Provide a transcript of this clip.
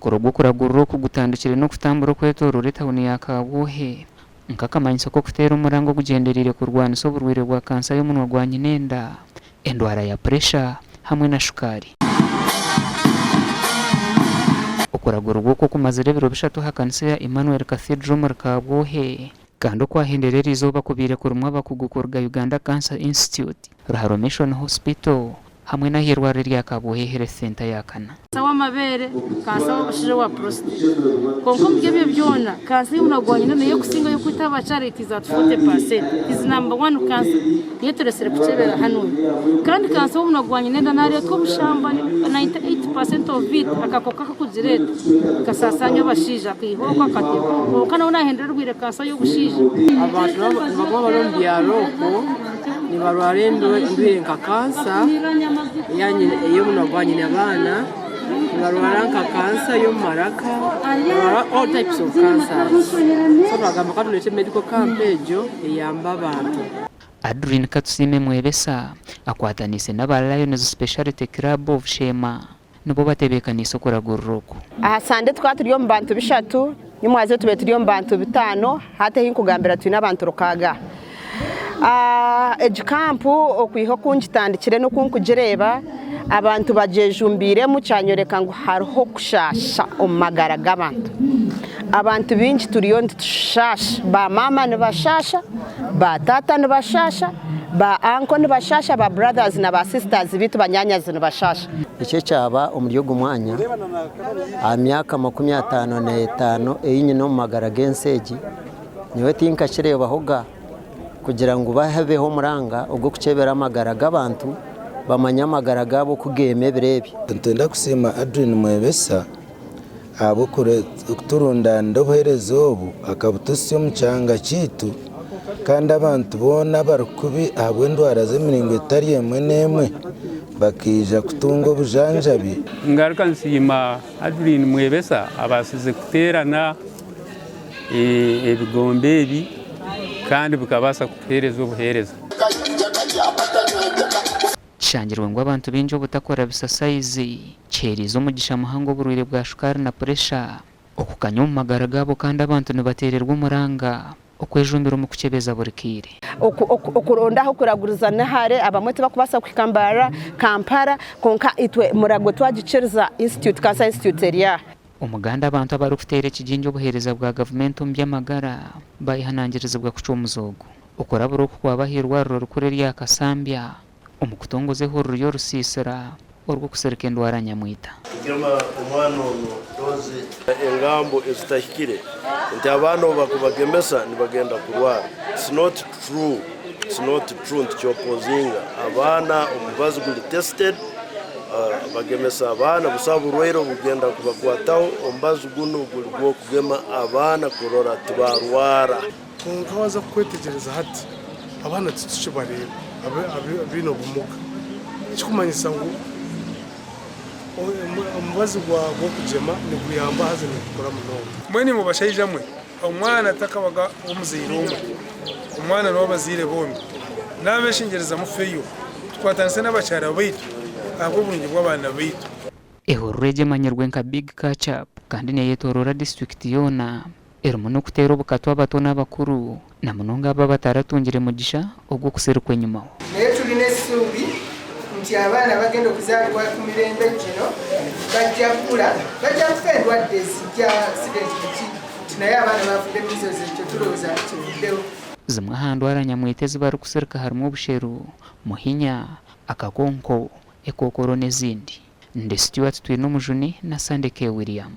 Omukoro gw'okuragurira oku gutandikire n'okutambura okwetooroora etawuni ya Kabwohe nk'akamanyiso k'okuteera omuranga ogugyendereire kurwanisa oburwaire bwa kansa y'omunwa gwa nyinenda, endwara ya puresha hamwe na shukaari. Okuragurirwa oku okumazire ebiro bishatu aha kanisa ya Emmanuel Cathedral omuri Kabwohe kandi okwahendera eriizooba kubaire kurimu abakugu kuruga Uganda Cancer Institute, Ruharo Mission Hospital hamwe n'ahairwariro erya Kabwohe Health Centre ya kana. Kansa w'amabeere, kansa w'obushaija owa prostate. Kwonka omuri ebyo byona, kansa y'omunwa gwa nyina niyo erikusinga ey'okwita abakyara it is at 40%. It is number one cancer niyo eturesire kukyebera hanuya. Kandi kansa y'omunwa gwa nyina enda nareetwa obushambani 98% of it akakooko akakugireeta kasasanya abashaija akaiha oku akateeka oku kwonka nawe nahendera arwaire kansa y'obushaija. Abantu nibaguma bari omu byaro okwo nibarwara endwaire nka kansa ey'omunwa gwa nyina baana, nibarwara nka kansa y'omu maraka, nibarwara all types of cancers. So bagamba ka tureete medical camp egyo eyambe abantu. Adrine Katusiime Mwebesa akwataniise n'aba Lions Speciality Club of Sheema nibo batebeekaniise okuragurira oku. Aha Sande tukaba turi omu bantu bishatu, nyimwazyo tubaire turi omu bantu bitaano, hati ahi nkugambira twine abantu rukaaga. Egi kampu okwiha oku ngitandikire n'oku nkugireeba, abantu bagyejumbiiremu kyanyoreka ngu hariho okushaasha omu magara g'abantu. Abantu baingi turiyo nitushasha, ba maama nibashaasha, ba taata nibashaasha, ba anko nibashaasha, ba brothers na ba sisters baitu banyaanyazi nibashaasha. Eki ekyaba omuri ogu mwanya aha myaka 55 ei nyine omu magara g'ensi egi, nyowe tinkakireebahoga kugira ngu habeho omuranga ogw'okukyebera amagara g'abantu bamanye amagara gaabo oku geema ebiro ebi. Nitwenda kusiima Adrine Mwebesa ahabw'okuturundaanira obuheereza obu akabututsya omu kyanga kyaitu kandi abantu boona abarikubi ahabw'endwara z'emiringo etari emwe n'emwe bakaija kutunga obujanjabi. Ngaruka nsiima Adrine Mwebesa abaasize kuteerana ebigombe ebi kandi bikabaasa kutuheereza obuheereza. Kishangirwe ngu abantu baingi obutakora bisasayizi kiheereize omugisha muhango oburwaire bwa shukaari na puresha okukanya omu magara gaabo kandi abantu nibateererwa omuranga okwejumbira omu kukyebeza buri kaire. Okuronda ah'okuraguriza ni hare, abamwe tibakubaasa kuhika Mbarara, Kampala, kwonka itwe Muragwe twagikiriza Institute, Cancer Institute eri aha. Omuganda abantu abarikuteera ekigingi obuheereza bwa gavumenti omu by'amagara bayehanangirizibwa kucwa omuze ogu. Okurabura oku kwaba ah'eirwariro rikuru erya Kasambya omu kutongoza ehururu y'orusiisira orw'okusirika endwara nyamwita. Kugema omwana onu doozi. Engambo ezitahikire nti abaana obu bakubagemesa nibagenda kurwara it's not true it's not true ntukyopozinga abaana omubazi guri tested bagemesa abaana busaho burwaire obugenda kubakwataho omubazi gunu guri gwokugema abaana kurora tibarwara. Kwonka waaza kukwetegyereza hati, abaana titukibareeba abaine obumuga. Ekirikumanyisa ngu omubazi gw'okugyema niguyamba haza nigukora munonga. Mbwenu imwe bashaija mwe, omwana takabaga ow'omuzaire omwe, omwana n'ow'abazaire bombi. Naabeshengyereza mufeyo, tukwatanise n'abakyara baitu ahabw'oburungi bw'abaana baitu. Ehururu egi emanyirwe nka Big Catch Up kandi neyetoroora disiturikiti yoona. Erimu n'okuteera obukatwa abato n'abakuru, na munonga abo abataratungire mugisha ogw'okusirikwa enyimaho. Naye tulina essuubi nti abaana abagenda okuzaalibwa ku mirembe gino bajja kukula, bajja kufa endwadde ezijja accident biki nti naye abaana baafudde measles ekyo tulowooza nti kivuddewo. Zimwe aha ndwara nyamwita ezi barikusirika harimu obusheru, muhinya, akakonko, ekookoro n'ezindi. Ndi Stuart Twinomujuni na Sunday K. William.